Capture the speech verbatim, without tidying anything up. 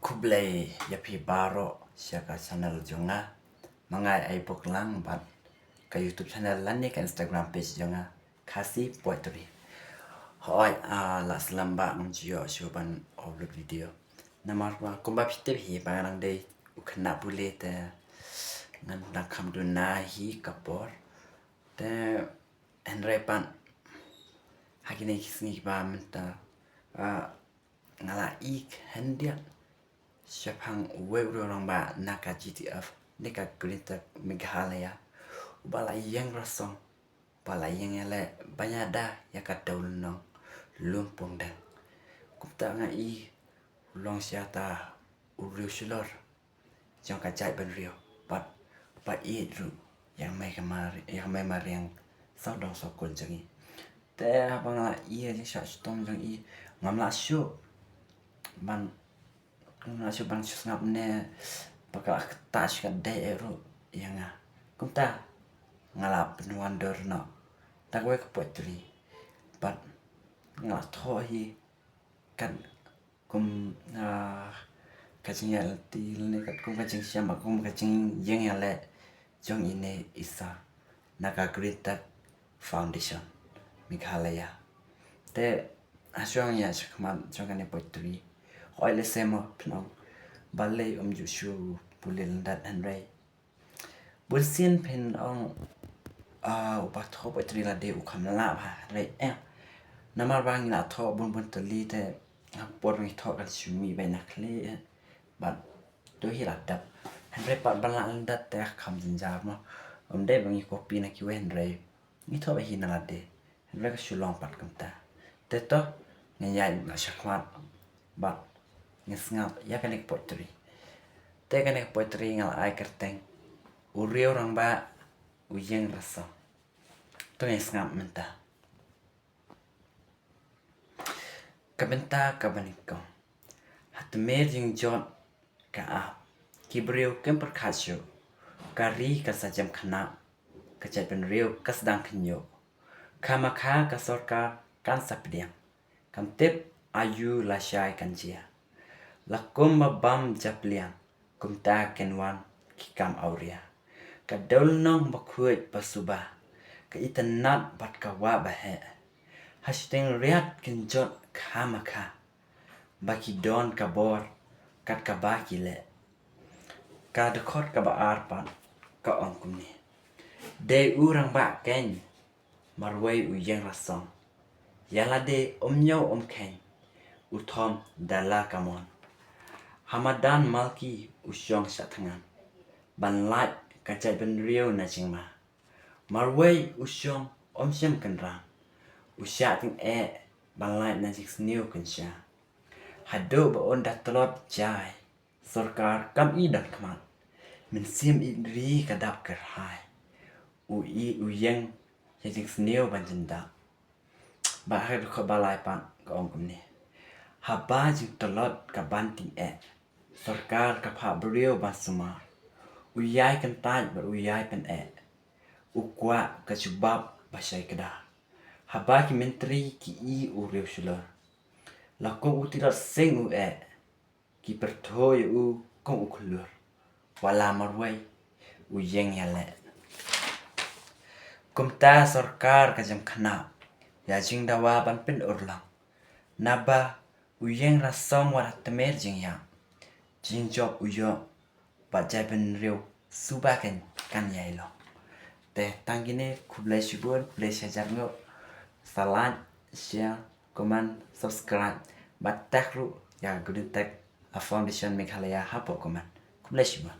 Khublei ïa phi baroh sha ka channel jong nga. Ma nga Aibok Lang bad ka YouTube channel lane ka Instagram page jong nga, Khasi Poetry. Hooid, ah, la slem ba ngam ju ïoh shuh ban upload video. Namar ba kumba phi tip hi ba nga dang dei u khynnah pule te ngan dang kham duna hi ka por. Te hynrei pat ha kine ki sngi ba mynta, ah, nga la ïoh khyndiat shaphang uwei u rangbah na ka G T F ne ka Greater Meghalaya, uba la ïeng rasong, ba la ïeng ïaleh ban ïada ïa ka dewlynnong lum pongdeng. Kumta nga i u long sha ta u riewshlur jong ka jaitbynriew bad ba ïeit ruh ïa ka mei ka mar, ïa ka mei mariang sawdong sawkun jong i. Te haba nga la i ïa jingshah shitom jong i, ngam lah shuh ban, ngam lah shuh ban shu sngap ne ba ka la ktah sha ka dei eh ruh ïa nga. Kumta nga la pynwandur noh da kawei ka poetry bad nga la thoh hi kat kum, ah, ka jingïaid lynti lane kat kum ka jingshem, kum ka jingïeng ïaleh jong ine i sir na ka Green Tech Foundation Meghalaya. Te ha shuwa ïa shakhmat jong kane poetry, hooid lehse mo phin ong balei um ju shu pule lyndet, hynrei bunsien phin ong, ah, uba thoh poetry lade u kham lah bha, hynrei em. Namar ba ngi la thoh bun bun tylli te ha por ba ngi thoh kan shu mih beit na khlieh, eh. Bad to hi la dep. Hynrei pat ban lah lyndet te kham jynjar mo. Ym dei ba ngi copy na kiwei, hynrei ngi thoh beit hi na lade. Hynrei ka shu long pat kumta. Te to, ngin ïaid noh shakhmat bad ngin sngap ïa kane ka poetry. Te kane ka poetry nga la ai kyrteng U Riew Rangbah U Ïeng Rasong. To ngin sngap mynta. Ka bynta kaba nyngkong. Ha tmier jingjot ka ap, ki briew kim pyrkhat shuh. Ka ri ka sa jem khynnah, ka jaitbynriew ka sdang khynñiuh. Khamkha ka sorkar kan sa pdiang, kam tip aïu lashai kan jia. La kum ba bam japliang, kumta kin wan ki kam awria. Ka dewlynnong bakhuid basuba, ka itynnad bad ka wah baheh. Ha shiteng riat kin jot khamkha ba ki don ka bor kat kaba ki leh. Ka dkhot kaba ar pat ka ong kumne. Dei u rangbah keiñ, marwei u ïeng rasong. Ïa lade um ñiew um kheiñ, u thom da la ka mon. Ha madan malki u shong shah thngan, ban lait ka jaitbynriew na jingma. Marwei u shong um shem kynran, u shah tyngeh ban lait na jingsniew kynsha. Haduh ba un da tlot jai, sorkar kam i don khmat. Mynsiem ïeit ri ka dap kyrhai, u i u ïeng ïa jingsniew ban jyndah. Bad ha ka dkhot ba lai pat ka ong kumne. Haba jingtlot ka ban tyngeh, sorkar ka phah briew ban sumar. U ïai kyntait bad u ïai pyneh, u kwah ka jubab ba shai kdar. Haba ki myntri ki i u riewshlur, la kum u tilot sing u eh, ki pyrthuh ïa u kum u khlur. Wat la marwei u ïeng ïaleh. Kumta sorkar ka jem khynnah ïa jingdawa ban pynurlong. Naba u ïeng rasong wat ha tmier jingïap, jingjop u ïoh bad jaitbynriew suba kan, kan ïai long. Te tang kine, khublei shibun, khublei shihajar nguh. Sa like, share, comment, subscribe bad tag ruh ïa ka Green Tech Foundation Meghalaya hapoh comment. Khublei shibun.